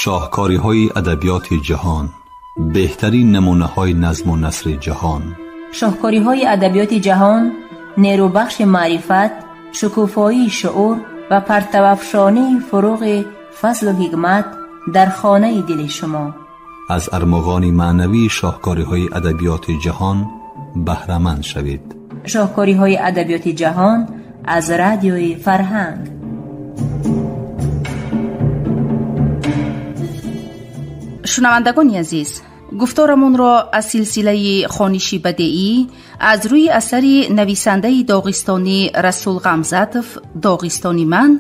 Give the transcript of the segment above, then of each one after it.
Шоҳкориҳои адабиёти ҷаҳон, беҳтарин намунаҳои назму насри ҷаҳон. Шоҳкориҳои адабиёти ҷаҳон нерӯбахши маърифат, шукуфоии шуур ва партавафшонии фуруғи фазлу ҳикмат дар хонаи дили шумо. Аз армуғони маънавии шоҳкориҳои адабиёти ҷаҳон баҳраманд шавед. Шоҳкориҳои адабиёти ҷаҳон аз радиои Фарҳанг. Шунавандагони азиз, гуфторамонро аз силсилаи хониши бадеӣ аз рӯи асари нависандаи доғистонӣ Расул Ғамзатов «Доғистони ман»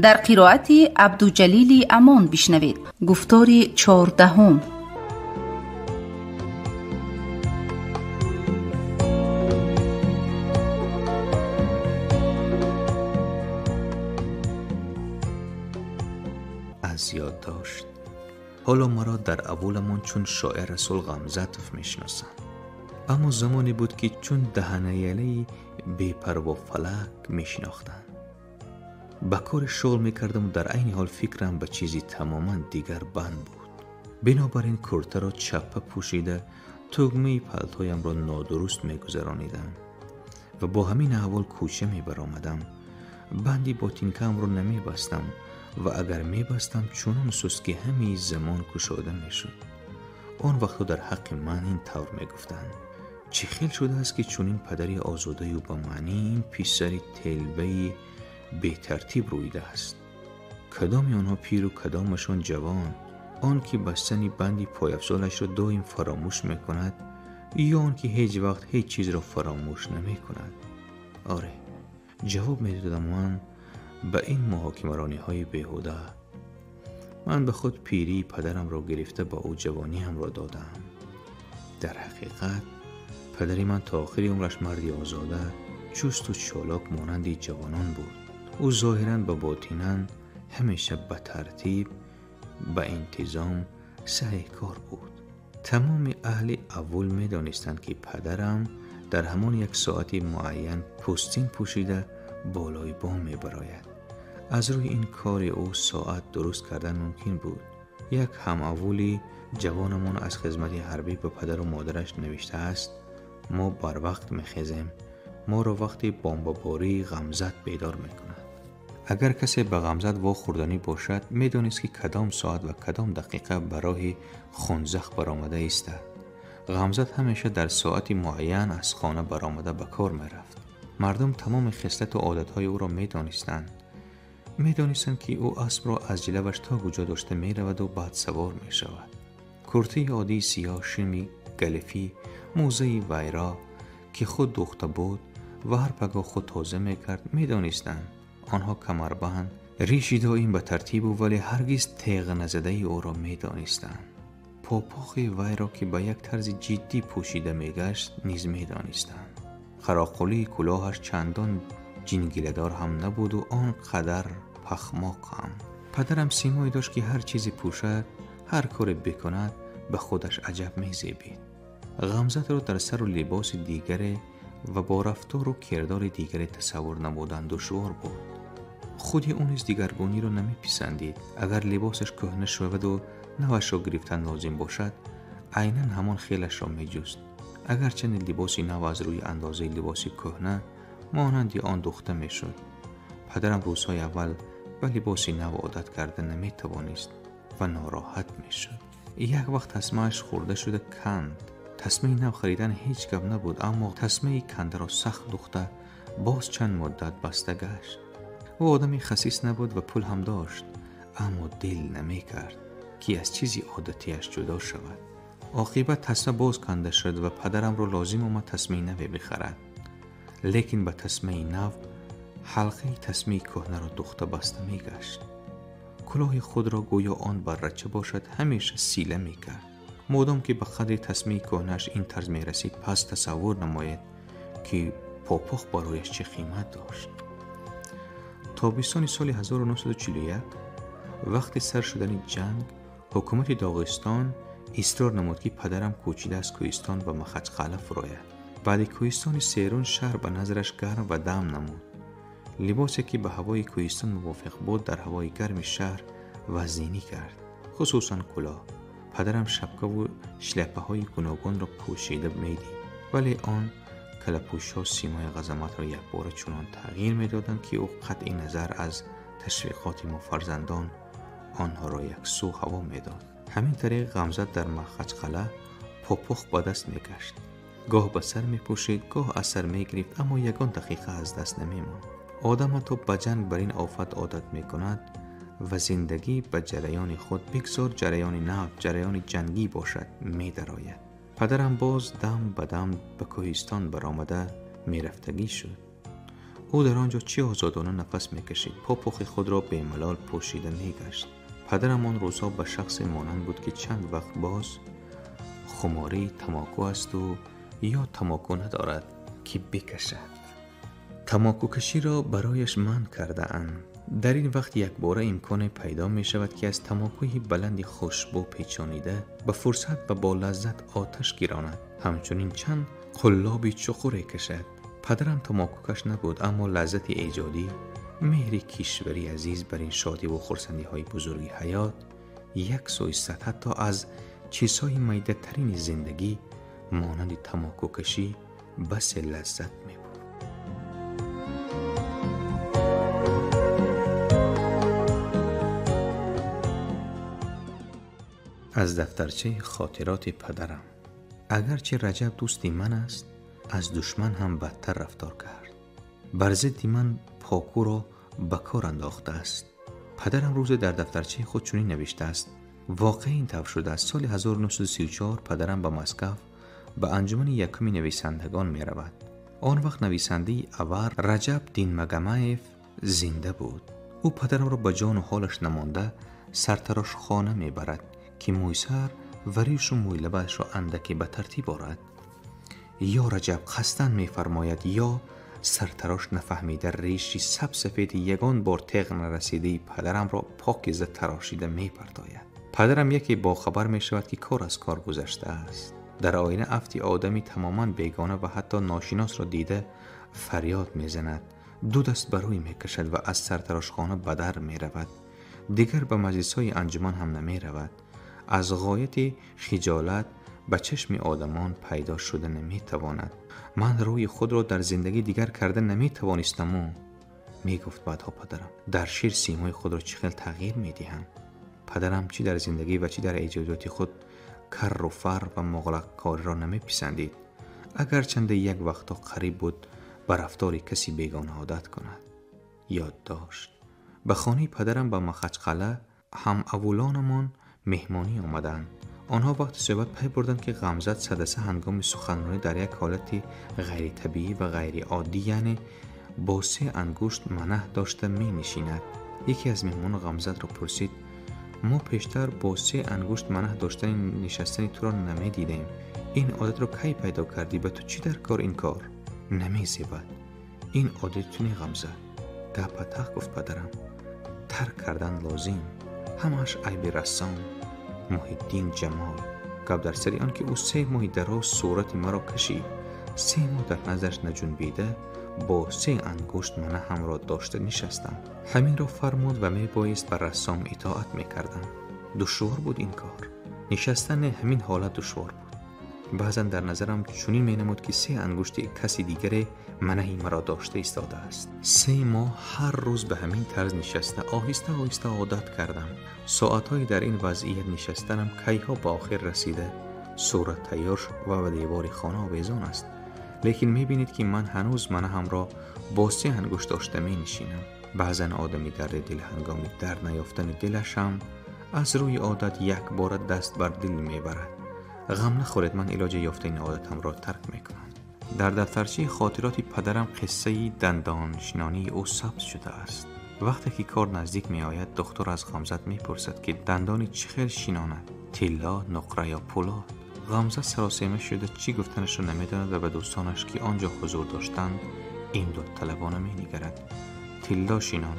дар қироати Абдуҷалили Амон бишнавед. Гуфтори 14. Аз ёд дошт. Ҳоло маро дар авваламон чун шоир Расул Ғамзатов мешиносанд. Аммо замоне буд, ки чун даҳанаялаи бепарво фалак мешинохтанд. Ба кори шуғл мекардам ва дар айни ҳол фикрам ба чизи тамоман дигар банд буд. Бинобар ин куртаро чаппа пӯшида, тугмаи палтоямро нодуруст мегузаронидам ва бо ҳамин аҳвол кӯча мебаромадам. Банди ботинкаамро намебастам ва агар мебастам, чунон суст, ки ҳамаи замон кушода мешуд. Он вақтҳо дар ҳаққи ман ин тавр мегуфтанд: чӣ хел шудааст, ки чунин падари озодаю ба маънии ин писари телбаи бетартиб рӯидааст? Кадоми онҳо пиру кадомашон ҷавон? Он ки бастани банди пойафзолашро доим фаромӯш мекунад ё он ки ҳеҷ вақт ҳеҷ чизро фаромӯш намекунад? Оре, ҷавоб медодам ман ба ин муҳокимарониҳои беҳуда. Ман ба худ пирии падарамро гирифта ба ӯ ҷавониамро додам. Дар ҳақиқат падари ман то охири умраш марди озода, чусту чолок монанди ҷавонон буд. Ӯ зоҳиран ба ботинан ҳамеша ба тартиб, ба интизом саҳеҳкор буд. Тамоми аҳли аввул медонистанд, ки падарам дар ҳамон як соати муайян пӯстин пӯшида болои бом мебарояд. Аз рӯи ин кори ӯ соат дуруст кардан мумкин буд. Як ҳамаввули ҷавонамон аз хизмати ҳарбӣ ба падару модараш навиштааст: мо барвақт мехезем, моро вақти бомбабории Ғамзат бедор мекунад. Агар касе ба Ғамзат вохӯрданӣ бошад, медонист, ки кадом соат ва кадом дақиқа ба роҳи хунзах баромада истад. Ғамзат ҳамеша дар соати муайян аз хона баромада ба кор мерафт. Мардум тамоми хислату одатҳои ӯро медонистанд. Медонистанд, ки ӯ аспро аз ҷилаваш то куҷо дошта мераваду баъд савор мешавад. Куртаи оддии сиёҳ, шими галифӣ, мӯзаи вайро, ки худ дӯхта буд ва ҳар пагоҳ худ тоза мекард, медонистанд. Онҳо камарбанд, риши доим ба тартибу вале ҳаргиз теғ назадаи ӯро медонистанд. Попохи вайро, ки ба як тарзи ҷиддӣ пӯшида мегашт, низ медонистанд. Қароқулии кулоҳаш чандон ҷингиладор ҳам набуду он қадар пахмоқ ҳам. Падарам симое дошт, ки ҳар чизе пӯшад, ҳар коре бикунад, ба худаш аҷаб мезебид. Ғамзатро дар сару либоси дигаре ва бо рафтору кирдори дигаре тасаввур намудан душвор буд. Худи ӯ низ дигаргуниро намеписандид. Агар либосаш кӯҳна шаваду навашро гирифтан лозим бошад, айнан ҳамон хелашро меҷуст. Агарчанде либоси нав аз рӯи андозаи либоси кӯҳна монанди он духта мешуд. Падарам рӯзҳои аввал ба либоси нав одат карда наметавонист ва нороҳат мешуд. Як вақт тасмааш хӯрда шуда канд. Тасмаи нав харидан ҳеҷ гап набуд, аммо тасмаи кандаро сахт духта боз чанд муддат баста гашт. Ӯ одами хасис набуд ва пул ҳам дошт, аммо дил намекард, ки аз чизи одатиаш ҷудо шавад. Оқибат тасма боз канда шуд ва падарамро лозим омад тасмаи наве бихарад. Лекин ба тасмаи нав ҳалқаи тасмаи кӯҳнаро духта баста мегашт. Кулоҳи худро гӯё он баррача бошад, ҳамеша сила мекард. Модом ки ба қадри тасмаи кӯҳнааш ин тарз мерасид, пас тасаввур намоед, ки попох барояш чӣ қимат дошт. Тобистони соли 1941 вақти сар шудани ҷанг, ҳукумати Доғистон исрор намуд, ки падарам кӯчида аз кӯҳистон ба Махачқалъа фурояд. Баъди кӯҳистони серун шаҳр ба назараш гарм ва дам намуд. Либосе, ки ба ҳавои кӯҳистон мувофиқ буд, дар ҳавои гарми шаҳр вазнинӣ кард. خصوصا کلاه. پدرم شپکه و شلپه های گوناگون را پوشیده میدید، ولی آن کلپوش‌ها سیمای عظمت را یکباره چنان تغییر میدادند که او قطع نظر از تشویقات ما فرزندان آنها را یک سو هوا میداد. همین طریق غمزد در مخچقله پاپخ با دست میگشت. گاه به سر میپوشید، گاه از سر میگرفت، اما یگان دقیقه از دست نمیماند. آدم حتی به جنگ بر این آفت عادت میکند و زندگی به جریان خود بگذار جریان نو، جریان جنگی باشد، میدراید. پدرم باز دم به دم به کوهستان برآمده میرفتگی شد. او در آنجا چه آزادانه نفس میکشید، پاپخ خود را به ملال پوشیده میگشت. پدرم آن روزها به شخص مانند بود که چند وقت باز خماری تماکو است و یا تماکو ندارد که بکشد. تماکو کشی را برایش منع کرده اند. در این وقت یک باره امکان پیدا می شود که از تماکوی بلند خوشبو پیچانیده به فرصت و با لذت آتش گیراند. همچنین چند قلابی چخوره کشد. پدرم تماکوکش نبود، اما لذت ایجادی، مهر کشوری عزیز بر این شادی و خرسندی های بزرگی حیات یک سوی صد حتی از چیزهای میده ترین زندگی مانند تماکو کشی بس لذت می بود. از دفترچه خاطرات پدرم. اگرچه رجب دوستی من است، از دشمن هم بدتر رفتار کرد. بر ضد من پاکو را به کار انداخته است. پدرم روز در دفترچه خود چنین نوشته است: واقعا این طور شده است. سال 1934 پدرم به مسکو به انجمن یکمی نویسندگان می رود. آن وقت نویسنده اول رجب دینمگمایف زنده بود. او پدرم را به جان و حالش نمانده سرتراش خانه می برد که موی سر و ریش و موی لبش را اندکی به ترتیب آرد. یا رجب قصداً می فرماید یا سرتراش نفهمیده ریشی سب سفید یگان بار تیغ نرسیده پدرم را پاکیزه تراشیده می پرتاید. پدرم یکی با خبر می شود که کار از کار گذشته است. در آینه افتی آدمی تماما بیگانه و حتی ناشناس را دیده فریاد می زند. دو دست بر روی می کشد و از سرتراشخانه به در می رود. دیگر به مجلس های انجمن هم نمی رود. از غایت خجالت به چشم آدمان پیدا شده نمی تواند. من روی خود را در زندگی دیگر کرده نمی توانستم. می گفت بعدها پدرم در شیر سیمای خود را چه خیلی تغییر می دهم. پدرم چی در زندگی و چی در ایجادات خود کر و فر و مغلق کاری را نمی پسندید. اگر چند یک وقتا قریب بود به رفتار کسی بیگانه عادت کند. یاد داشت. به خانه پدرم به مخچقله هم اولانمان مهمانی آمدند. آنها وقت صحبت پی بردند که غمزد سدسه هنگام سخنرانی در یک حالت غیر طبیعی و غیر عادی، یعنی با سه انگشت منه داشته می نشیند. یکی از مهمان غمزد را پرسید: ما پیشتر با سه انگشت منه داشتن نشستن تو را نمی دیدیم. این عادت را کی پیدا کردی؟ به تو چی در کار این کار؟ نمی زیبد. این عادت تو نی غمزد. گپ تخ گفت پدرم. ترک کردن لازم. همش عیب رسام محی‌الدین جمال. گپ در سری آن که او 3 ماه دراز صورت مرا کشید. 3 ماه در نظرش نجنبیده با 3 انگشت من هم را داشته نشستم. همین را فرمود و می بایست بر رسام اطاعت می کردم. دشوار بود این کار. نشستن همین حالت دشوار بود. بعضا در نظرم چنین می نمود که 3 انگشت کسی دیگر منهی مرا داشته ایستاده است. 3 ماه هر روز به همین طرز نشسته آهسته آهسته عادت کردم. ساعتهای در این وضعیت نشستنم کیها به آخر رسیده صورت تیار شد و به دیوار خانه آویزان است. لیکن می بینید که من هنوز منه هم را با 3 انگشت داشته می نشینم. بعضا آدمی درد دل هنگامی در نیافتن دلش هم از روی عادت یک بار دست بر دل می برد. غم نخورید، من علاج یافته این عادتم را ترک میکنم. در دفترچه خاطرات پدرم قصه دندانشنانی او ثبت شده است. وقتی که کار نزدیک می آید دکتر از غمزد می پرسد که دندانی چه خیل شیناند، طلا، نقره یا پولاد. غمزد سراسیمه شده چی گفتنش را نمیداند و به دوستانش که آنجا حضور داشتند این دو طلبانه می نگرد. طلا شینان،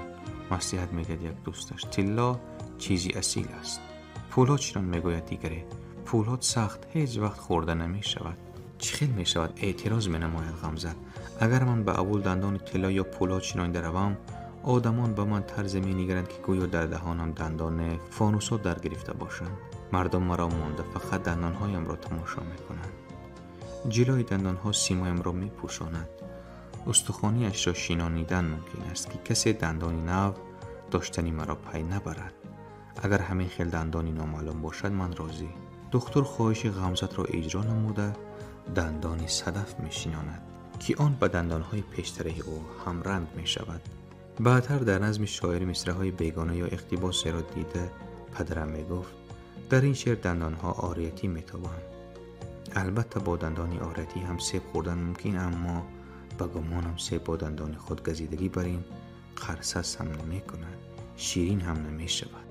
مصلحت میگوید یک دوستش، طلا چیزی اصیل است. پولاد شینان میگوید دیگری، پولاد سخت هیچ وقت خورده نمی شود. چی خیل می شود؟ اعتراض می نماید غمزد. اگر من به اول دندان طلا یا پولاد شینانده روم Одамон ба ман тарзе менигаранд, ки гӯё дар даҳонам дандони фонусҳо дар гирифта бошанд. Мардум маро монда фақат дандонҳоямро тамошо мекунанд. Ҷилои дандонҳо симоямро мепӯшонад. Устухониашро шинонидан мумкин аст, ки касе дандони нав доштани маро пай набарад. Агар ҳамин хел дандони номаълум бошад, ман розӣ. Духтур хоҳиши Ғамзатро иҷро намуда дандони садаф мешинонад, ки он ба дандонҳои пештараи ӯ ҳамранг мешавад. Баъдтар дар назми шоир мисраҳои бегона ё иқтибосеро дида падарам мегуфт: дар ин шеър дандонҳо ориятӣ метобанд. Албатта бо дандони ориятӣ ҳам себ хӯрдан мумкин, аммо ба гумонам себ бо дандони худ газидагӣ бар ин қарсас ҳам намекунад, ширин ҳам намешавад.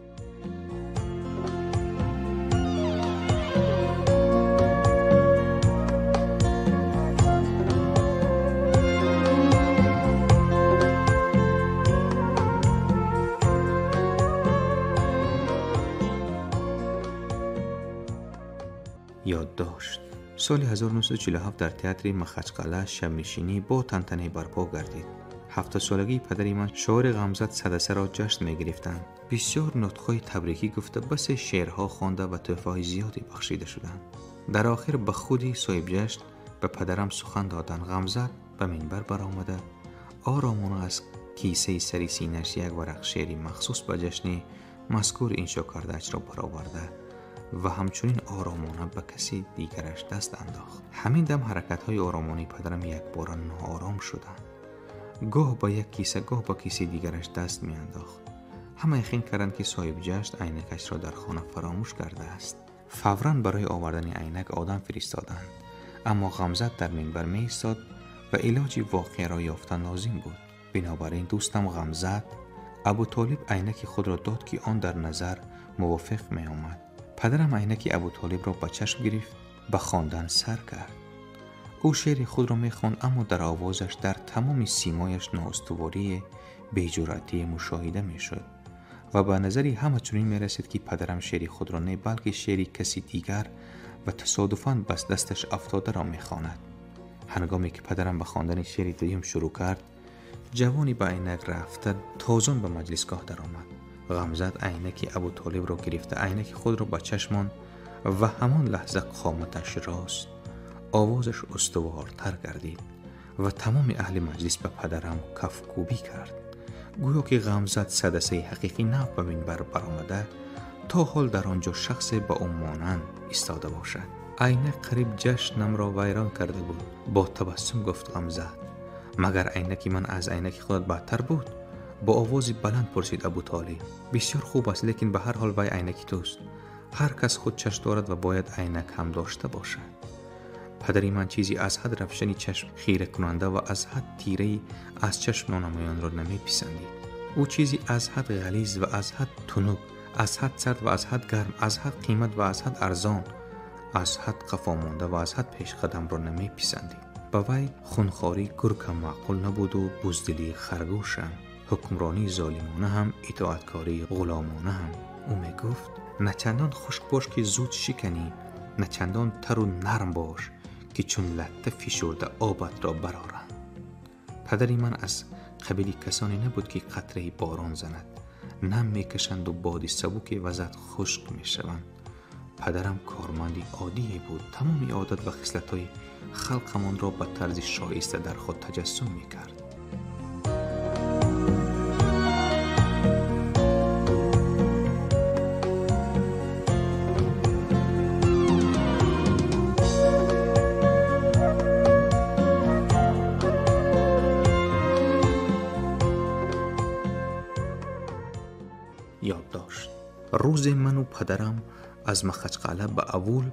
یادداشت. سال 1947 در تئاتر مخچقله شبنشینی با تنتنه برپا گردید. 70 سالگی پدری من شاعر غمزد صدسه را جشن می گرفتند. بسیار نطق‌های تبریکی گفته، بس شعرها خوانده و تحفه‌های زیادی بخشیده شدند. در آخر به خودی صاحب جشن به پدرم سخن دادند. غمزد به منبر برآمده آرامانه از کیسه سری سینه‌اش یک ورق شعری مخصوص به جشن مذکور انشا کرده‌اش را برآورده و همچنین آرامانه به کسی دیگرش دست انداخت. همین دم حرکت‌های آرامانه پدرم یک بار ناآرام شدند. گاه با یک کیسه، گاه با کیسه دیگرش دست می‌انداخت. همه یقین کردند که صاحب جشن عینکش را در خانه فراموش کرده است. فوراً برای آوردن عینک آدم فرستادند، اما غمزد در منبر می‌ایستاد و علاج واقعه را یافتن لازم بود. بنابراین دوستم غمزد ابو طالب عینک خود را داد که آن در نظر موافق می‌آمد. پدرم عینک ابو طالب را به چشم گرفت، به خواندن سر کرد. او شعر خود را می‌خواند، اما در آوازش در تمام سیمایش نااستواری بی‌جرأتی مشاهده می‌شد و به نظری همه چنین می‌رسید که پدرم شعر خود را نه بلکه شعر کسی دیگر و تصادفاً بس دستش افتاده را می‌خواند. هنگامی که پدرم به خواندن شعر دویم شروع کرد، جوانی به عینک رفته تازان به مجلسگاه درآمد. غمزد عینک ابو طالب را گرفته عینک خود را به چشمان و همان لحظه قامتش راست، آوازش استوارتر گردید و تمام اهل مجلس به پدرم کفکوبی کرد. گویا که غمزد صدسه حقیقی نو به منبر برآمده تا حال در آنجا شخص به او مانند ایستاده باشد. عینک قریب جشنم را ویران کرده بود. با تبسم گفت غمزد: مگر عینک من از عینک خودت بدتر بود؟ با آوازی بلند پرسید ابو طالب. بسیار خوب است، لیکن به هر حال وی عینک توست. هر کس خود چشم دارد و باید عینک هم داشته باشد. پدری من چیزی از حد روشنی چشم خیره کننده و از حد تیره از چشم نانمایان را نمی پسندید. او چیزی از حد غلیظ و از حد تنک، از حد سرد و از حد گرم، از حد قیمت و از حد ارزان، از حد قفا مانده و از حد پیش قدم را نمی پسندید. به وی خونخواری گرگ هم معقول نبود و بزدلی خرگوش هم، حکمرانی ظالمانه هم، اطاعتکاری غلامانه هم. او می گفت: نه چندان خشک باش که زود شکنی، نه چندان تر و نرم باش که چون لطه فشرده آبت را برآرند. پدری من از قبیل کسانی نبود که قطره باران زند، نم میکشند و باد سبک وزد خشک میشوند. پدرم کارمندی عادی بود، تمام عادت و خصلت‌های خلقمان را به طرز شایسته در خود تجسم میکرد. یادداشت: روز من و پدرم از مخچقله به اول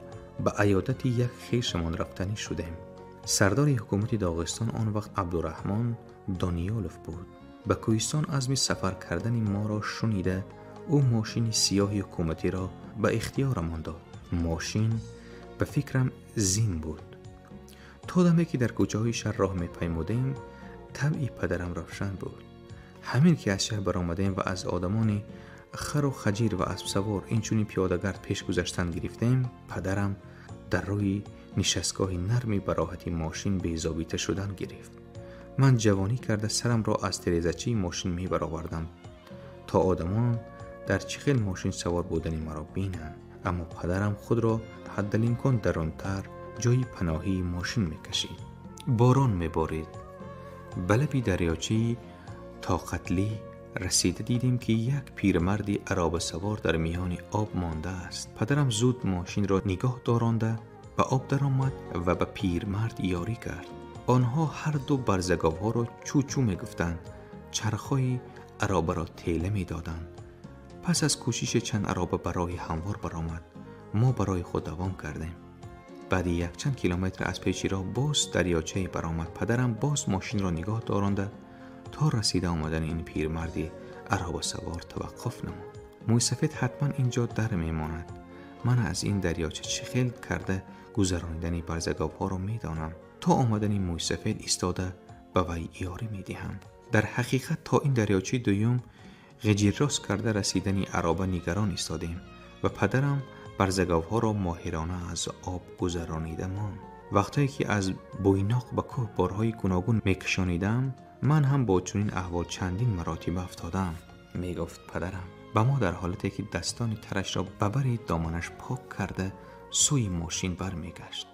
به عیادت یک خویشمان رفتنی شدیم. سردار حکومت داغستان آن وقت عبدالرحمن دانیالوف بود. به کوهستان عزم سفر کردن ما را شنیده او ماشین سیاه حکومتی را به اختیارمان داد. ماشین به فکرم زین بود. تا دمی که در کوچه های شهر راه می پیمودیم، طبعی پدرم روشن بود. همین که از شهر برآمدیم و از آدمان خر و خجیر و اسب سوار اینچنین پیاده‌گرد پیش گذشتن گرفتیم، پدرم در روی نشستگاه نرمی به راحتی ماشین بی‌ضابطه شدن گرفت Ман ҷавонӣ карда сарамро аз тирезачаи мошин мебаровардам то одамон дар чӣ хел мошин савор будани маро бинанд. Аммо падарам худро ҳаддалимкон дарунтар ҷои паноҳии мошин мекашид. Борон меборид. Ба лаби дарёчаи Тоқатлӣ расида дидем ки як пирмарди аробасавор дар миёни об мондааст. Падарам зуд мошинро нигоҳ доронда ба об даромад ва ба пирмард ёрӣ кард. Онҳо ҳар ду барзаговҳоро чӯчӯ мегуфтанд, чархҳои аробаро тела медоданд. Пас аз кӯшиши чанд ароба ба роҳи ҳамвор баромад. Мо барои худ давом кардем. Баъди якчанд километр аз пеши роҳ боз дарёчае баромад. Падарам боз мошинро нигоҳ доронда то расида омадани ин пирмарди аробасавор таваққуф намуд. Мӯйсафед ҳатман ин ҷо дар мемонад. Ман аз ин дарёча чӣ хел карда гузаронидани барзаговҳоро медонам. То омадани мӯйсафед истода ба вай ёрӣ медиҳам. Дар ҳақиқат то ин дарёчаи дуюм ғиҷиррост карда расидани ароба нигарон истодем ва падарам барзаговҳоро моҳирона аз об гузаронида монд. Вақтое ки аз Буйноқ ба кӯҳ борҳои гуногун мекашонидам, ман ҳам бо чунин аҳвол чандин маротиба афтодам, мегуфт падарам. Ба мо дар ҳолате ки дастони тарашро ба бари доманаш пок карда сӯи мошин бармегашт.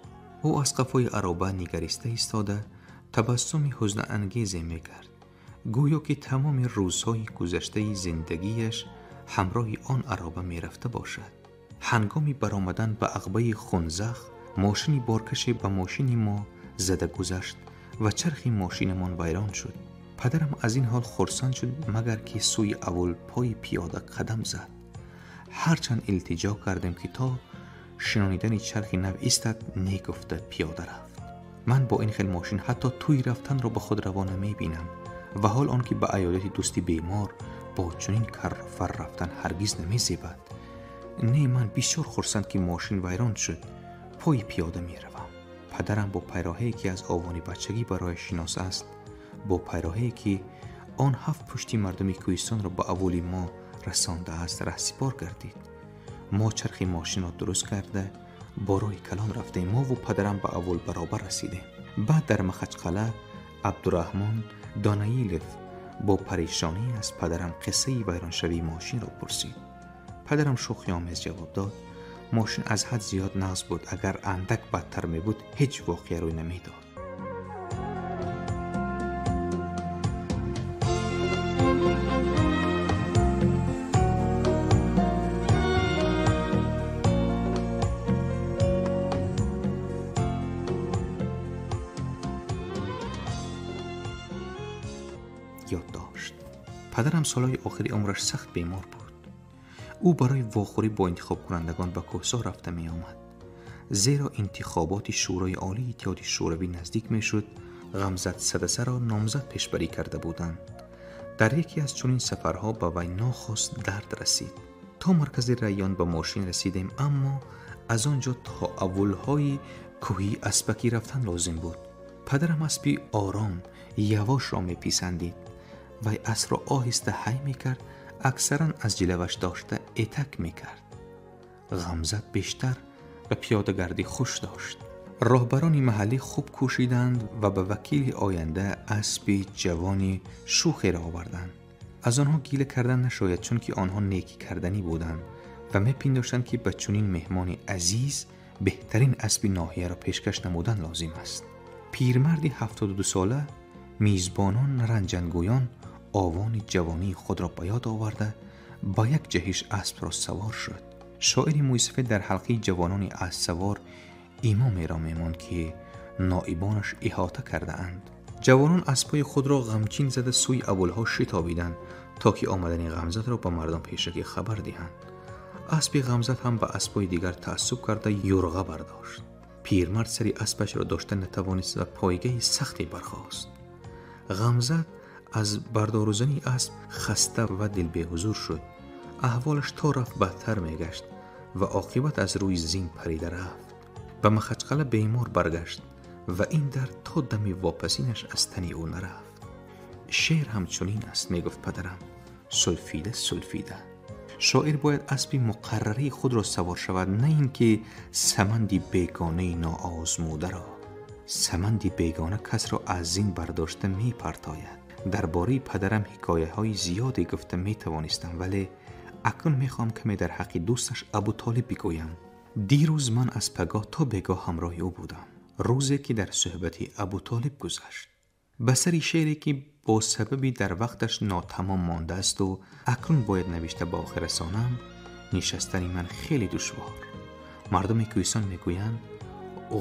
Ӯ аз қафои ароба нигариста истода табассуми ҳузнаангезе мекард, гӯё ки тамоми рӯзҳои гузаштаи зиндагиаш ҳамроҳи он ароба мерафта бошад. Ҳангоми баромадан ба ағбаи Хунзах мошини боркаше ба мошини мо зада гузашт ва чархи мошинамон вайрон шуд. Падарам аз ин ҳол хурсанд шуд, магар ки сӯи аввал пои пиёда қадам зад. Ҳарчанд илтиҷо кардем ки то шинонидани чархи нав истад, негуфта пиёда рафт. Ман бо ин хел мошин ҳатто тӯй рафтанро ба худ раво намебинам ва ҳол он ки ба аёдати дӯсти бемор бо чунин карфар рафтан ҳаргиз намезебад. Не, ман бисёр хурсанд ки мошин вайрон шуд, пои пиёда меравам. Падарам бо пайроҳае ки аз овони бачагӣ барояш шинос аст, бо пайроҳае ки он ҳафт пушти мардуми кӯҳистонро ба аввали мо расондааст, раҳсипор гардид. Мо чархи мошинро дуруст карда бо роҳи калон рафтем. Мову падарам ба аввал баробар расидем. Баъд дар Махачқала Абдураҳмон Донаилов бо парешонӣ аз падарам қиссаи вайроншавии мошинро пурсид. Падарам шӯхиомез ҷавоб дод: мошин аз ҳад зиёд нағз буд, агар андак бадтар мебуд ҳеҷ воқеа рӯй намедод. Ёд дошт. Падарам солҳои охири умраш сахт бемор буд. Ӯ барои вохӯрӣ бо интихобкунандагон ба кӯҳсор рафта меомад. Зеро интихоботи Шӯрои Олии Иттиҳоди Шӯравӣ наздик мешуд, Ғамзат Садасаро номзад пешбарӣ карда буданд. Дар яке аз чунин сафарҳо ба вай нохост дард расид. То маркази район ба мошин расидем, аммо аз он ҷо то аввулҳои кӯҳӣ аспакӣ рафтан лозим буд. Падарам аспи ором, явошро меписандид. Вай аспро оҳиста ҳай мекард, аксаран аз ҷилаваш дошта этак мекард. Ғамзат бештар ба пиёдагардӣ хуш дошт. Роҳбарони маҳаллӣ хуб кӯшиданд ва ба вакили оянда аспи ҷавони шӯхеро оварданд. Аз онҳо гила кардан нашояд, чунки онҳо некӣ карданӣ буданд ва мепиндоштанд ки ба чунин меҳмони азиз беҳтарин аспи ноҳияро пешкаш намудан лозим аст. Пирмарди 72 сола мизбонон ранҷангӯён овони ҷавонии худро ба ёд оварда ба як ҷаҳиш аспро савор шуд. Шоири мӯйсафед дар ҳалқаи ҷавонони аспсавор имомеро мемонд ки ноибонаш иҳота кардаанд. Ҷавонон аспҳои худро ғамчин зада сӯи аввулҳо шитобиданд то ки омадани Ғамзатро ба мардум пешакӣ хабар диҳанд. Аспи Ғамзат ҳам ба аспҳои дигар таассуб карда юрға бардошт. Пирмард сари аспашро дошта натавонист ва пойгаи сахте бархост. Ғамзат аз бардорузани асп хаста ва дилбеҳузур шуд. Аҳволаш то рафт бадтар мегашт ва оқибат аз рӯи зин парида рафт. Ба Махачқала бемор баргашт ва ин дард то дами вопасинаш аз тани ӯ нарафт. Шеър ҳамчунин аст, мегуфт падарам, сулфида сулфида. Шоир бояд аспи муқаррарии худро савор шавад, на ин ки саманди бегонаи ноозмударо. Саманди бегона касро аз зин бардошта мепартояд. Дар бораи падарам ҳикояҳои зиёде гуфта метавонистам, вале акнун мехоҳам каме дар ҳаққи дӯсташ Абутолиб бигӯям. Дирӯз ман аз пагоҳ то бегоҳ ҳамроҳи ӯ будам. Рӯзе ки дар суҳбати Абутолиб гузашт. Ба сари шеъре ки бо сабаби дар вақташ нотамом мондааст у акнун бояд навишта ба охир расонам, нишастани ман хеле душвор. Мардуми кӯҳистон мегӯянд,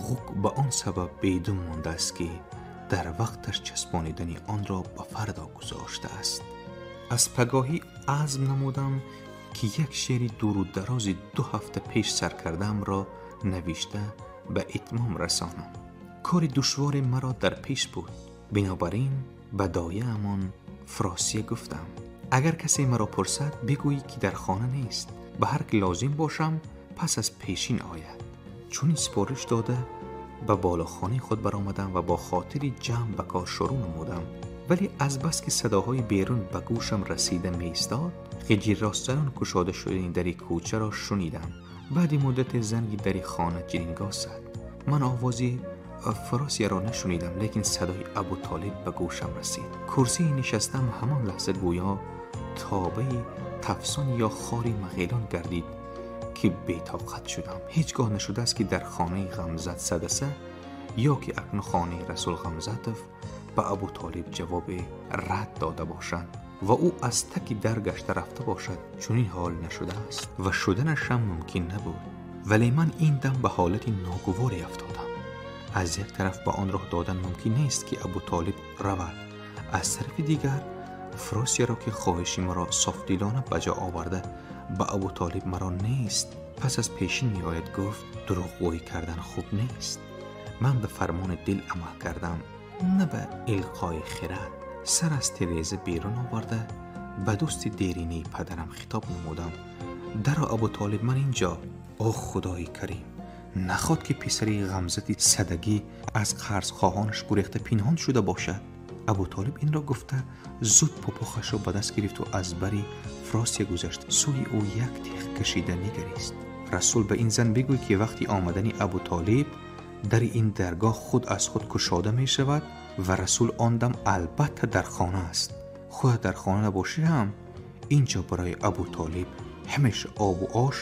ғук ба он сабаб бедум мондааст, ки дар вақташ часпонидани онро ба фардо гузоштааст. Аз пагоҳӣ азм намудам, ки як шеъри дуру дарози 2 ҳафта пеш сар кардаамро навишта ба итмом расонам. Кори душворе маро дар пеш буд. Бинобар ин ба дояамон Фросия гуфтам: агар касе маро пурсад, бигӯӣ ки дар хона нест, ба ҳар ки лозим бошам пас аз пешин ояд. Чунин супориш дода ба болохонаи худ баромадам ва бо хотири ҷамъ ба кор шурӯъ намудам. Вале азбаски садоҳои берун ба гӯшам расида меистод, ғиҷирростзанон кушода шудани дари кӯчаро шунидам. Баъди муддате занги дари хона ҷирингоҳ зад. Ман овози Фросияро нашунидам, лекин садои Абутолиб ба гӯшам расид. Курсии нишастам ҳамон лаҳза гӯё тобаи тафсон ё хори мағелон гардид, ки бетоқат шудам. Ҳеҷ гоҳ нашудааст, ки дар хонаи Ғамзат Садаса ё ки акнун хонаи Расул Ғамзатов ба Абутолиб ҷавоби рад дода бошанд ва ӯ аз таки дар гашта рафта бошад. Чунин ҳол нашудааст ва шуданаш ҳам мумкин набуд. Вале ман ин дам ба ҳолати ногуворе афтодам. Аз як тараф ба он роҳ додан мумкин нест, ки Абутолиб равад, аз тарафи дигар Фросияро, ки хоҳиши маро софдилона ба ҷо оварда, ба Абутолиб маро нест пас аз пешин меояд гуфт дурӯғгӯӣ кардан хуб нест. Ман ба фармони дил амал кардам, на ба илқои хирад. Сар аз тиреза берун оварда ба дӯсти деринии падарам хитоб намудам: даро Абутолиб, ман инҷо. О худои карим, наход ки писари Ғамзати садагӣ аз қарзхоҳонаш гурехта пинҳон шуда бошад. Абутолиб инро гуфта зуд пупохашро ба даст гирифту аз бари Фросия гузашт. Сӯи ӯ як тех кашида нигарист. Расул, ба ин зан бигӯй, ки вақти омадани Абутолиб дари ин даргоҳ худ аз худ кушода мешавад ва Расул он дам албатта дар хона аст. Худат дар хона набошӣ ҳам инҷо барои Абутолиб ҳамеша обу ош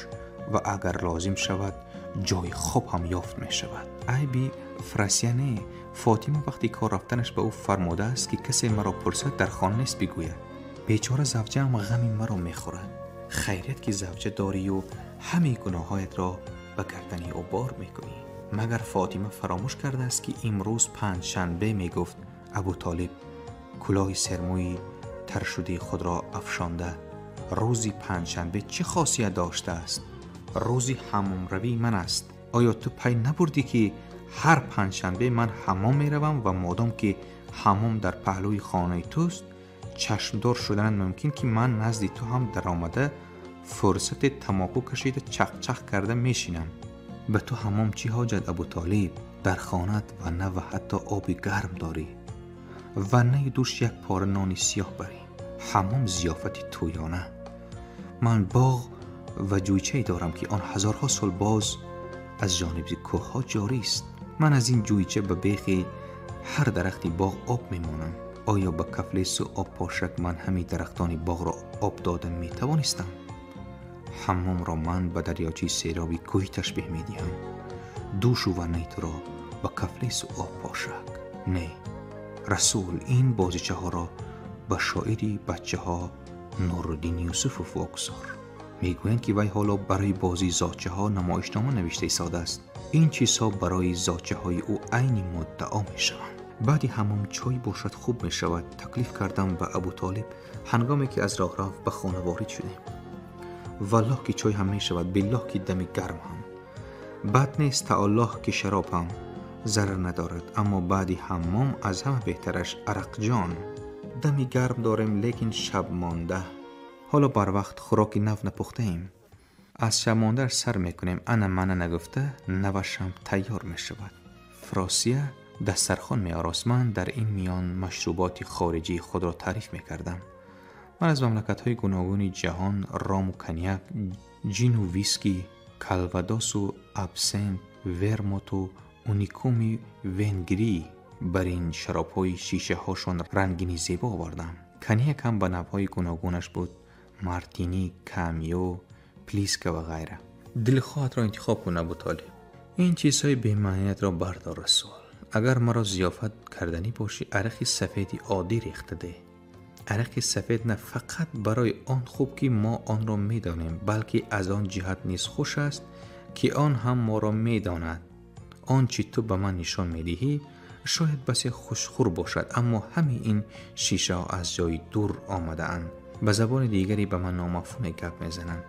ва агар лозим шавад ҷои хоб ҳам ёфт мешавад. Айби Фросия не, Фотима вақти кор рафтанаш ба ӯ фармудааст, ки касе маро пурсад дар хона нест бигӯяд. Бечора завҷаам ғами маро мехӯрад. Хайрият ки завҷа дорию ҳамаи гуноҳҳоятро ба гардани ӯ бор мекунӣ. Магар Фотима фаромӯш кардааст, ки имрӯз панҷшанбе мегуфт Абутолиб кулоҳи сермӯи таршудаи худро афшонда. Рӯзи панҷшанбе чӣ хосият доштааст? Рӯзи ҳаммомравии ман аст. Оё ту пай набурдӣ, ки ҳар панҷшанбе ман ҳаммом меравам ва модом ки ҳаммом дар паҳлӯи хонаи туст, чашмдор шуданат мумкин, ки ман назди ту ҳам даромада фурсате тамоку кашида чақчақ карда мешинам. Ба ту ҳаммом чӣ ҳоҷат, Абутолиб? Дар хонаат ванна ва ҳатто оби гарм дорӣ. Ваннаи душ як пора нони сиёҳ барӣ. Ҳаммом зиёфати тӯёна. Ман боғ ва ҷӯйчае дорам, ки он ҳазорҳо сол боз аз ҷониби кӯҳҳо ҷорист. Ман аз ин ҷӯйча ба бехи ҳар дарахти боғ об мемонам. Оё ба кафлесу обпошак ман ҳамин дарахтони боғро об дода метавонистам? Ҳаммомро ман ба дарёчаи сероби кӯҳӣ ташбеҳ медиҳам. Душу ваннаи туро ба кафлесу обпошак. Не, Расул, ин бозичаҳоро ба шоири бачаҳо Нуруддин Юсуфов вогузор. Мегӯянд, ки вай ҳоло барои бозии зочаҳо намоишнома навишта истодааст. Ин чизҳо барои зочаҳои ӯ айни муддао мешаванд. Баъди ҳаммом чой бошад хуб мешавад, таклиф кардам ба Абутолиб ҳангоме ки аз роҳрав ба хона ворид шудем. Валлоҳ ки чой ҳам мешавад, биллоҳ ки дами гарм ҳам. Бад нест, таоллоҳ ки шароб ҳам зарар надорад, аммо баъди ҳаммом аз ҳама беҳтараш арақҷон. Дами гарм дорем, лекин шаб монда. Ҳоло барвақт хӯроки нав напухтаем. Аз шаб мондааш сар мекунем, ана мана нагуфта навашам тайёр мешавад. Фросия дастархон меорост. Ман дар ин миён машруботи хориҷии худро таъриф мекардам. Ман аз мамлакатҳои гуногуни ҷаҳон рому коньяк, ҷину виски, калвадосу абсент, вермуту Уникуми Венгрӣ бар ин шаробҳои шишаҳошон рангини зебо овардам. Коньяк ҳам ба навъҳои гуногунаш буд: мартини, камиё, плиска ва ғайра. Дилхоҳатро интихоб кун, Абутолиб. Ин чизҳои бемаъниятро бардор, Расул. Агар маро зиёфат карданӣ бошӣ, арақи сафеди оддӣ рехта деҳ. Арақи сафед на фақат барои он хуб, ки мо онро медонем, балки аз он ҷиҳат низ хуш аст, ки он ҳам моро медонад. Он чи ту ба ман нишон медиҳӣ, шояд басе хушхӯр бошад, аммо ҳамаи ин шишаҳо аз ҷои дур омадаанд. Ба забони дигаре ба ман номафҳуме гап мезананд.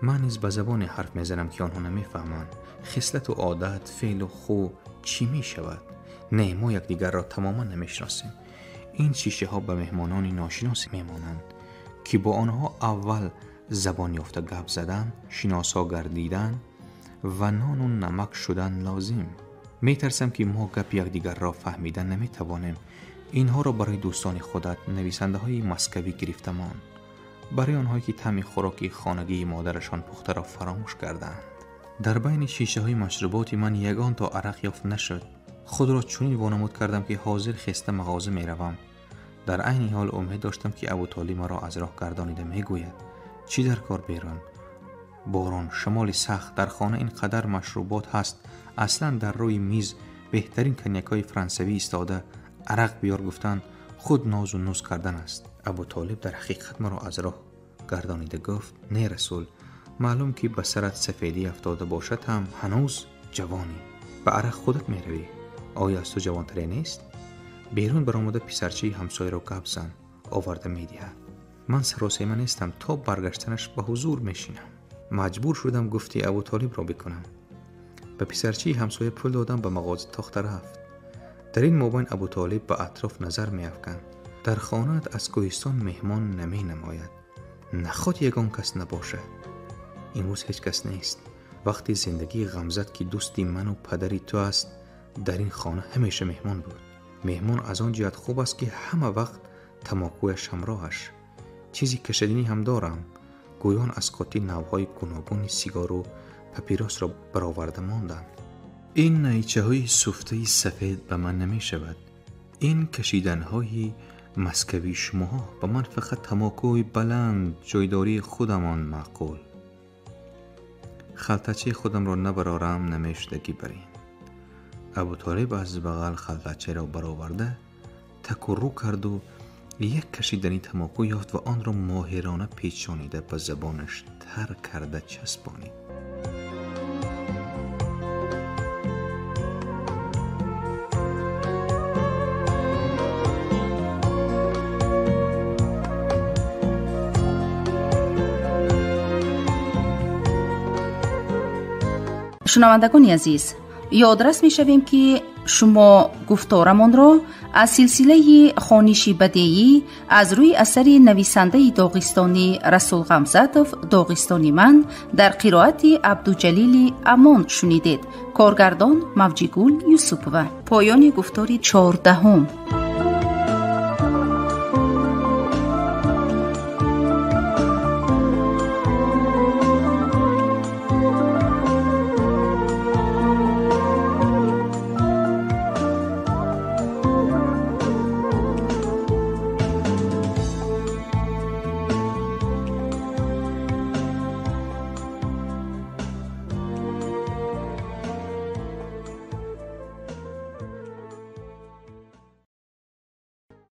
Ман низ ба забоне ҳарф мезанам, ки онҳо намефаҳманд. Хислату одат, феълу ху чӣ мешавад? Не, мо якдигарро тамоман намешиносем. Ин шишаҳо ба меҳмонони ношинос мемонанд, ки бо онҳо аввал забон ёфта гап задан, шиносо гардидан ва нону намак шудан лозим. Метарсам, ки мо гапи якдигарро фаҳмида наметавонем. Инҳоро барои дӯстони худат, нависандаҳои москавӣ гирифта мон, барои онҳое ки таъми хӯроки хонагии модарашон пухтаро фаромӯш кардаанд. Дар байни шишаҳои машруботи ман ягон то арақ ёфт нашуд. Худро чунин вонамуд кардам, ки ҳозир хеста мағоза меравам. Дар айни ҳол умед доштам, ки Абутолиб маро аз роҳ гардонида мегӯяд: чӣ дар кор берун? Борон, шамоли сахт, дар хона ин қадар машрубот ҳаст. Аслан дар рӯи миз беҳтарин коньякҳои франсавӣ истода, арақ биёр гуфтан худ нозу нуз кардан аст. Абутолиб дар ҳақиқат маро аз роҳ гардонида гуфт: не, Расул, маълум ки ба сарат сафедӣ афтода бошад ҳам ҳанӯз ҷавонӣ. Ба арақ худат меравӣ. Оё аз ту ҷавонтаре нест? Берун баромада писарчаи ҳамсояро гап зан, оварда медиҳад. Ман саросема нестам, то баргаштанаш ба ҳузур мешинам. Маҷбур шудам гуфти Абутолибро бикунам. Ба писарчаи ҳамсоя пул додам, ба мағоза тохта рафт. Дар ин мобайн Абутолиб ба атроф назар меафканд. Дар хонаат аз кӯҳистон меҳмон наменамояд. Наход ягон кас набошад. Имрӯз ҳеҷ кас нест. Вақти зиндагии Ғамзат, ки дӯсти ману падари ту аст, дар ин хона ҳамеша меҳмон буд. Меҳмон аз он ҷиҳат хуб аст, ки ҳама вақт тамокӯяш ҳамроҳаш. Чизи кашадинӣ ҳам дорам. Гӯён аз қоти навъҳои гуногуни сигару папиросро бароварда монданд. Ин найчаҳои суфтаи сафед ба ман намешавад. Ин кашиданҳои москавии шумоҳо ба ман фақат тамокӯи баланд ҷойдории худамон маъқул. Халтачаи худамро набарорам, намешудагӣ бар ин. Абутолиб аз бағал халтачаро бароварда таку рӯ карду як кашидани тамоку ёфт ва онро моҳирона печонида ба забонаш тар карда часпонид. Шунавандагони азиз, ёдрас мешавем, ки шумо гуфторамонро аз силсилаи хониши бадеӣ аз рӯи асари нависандаи доғистонӣ Расул Ғамзатов «Доғистони ман» дар қироати Абдуҷалили Амон шунидед. Коргардон Мавҷигул Юсупова. Поёни гуфтори 14.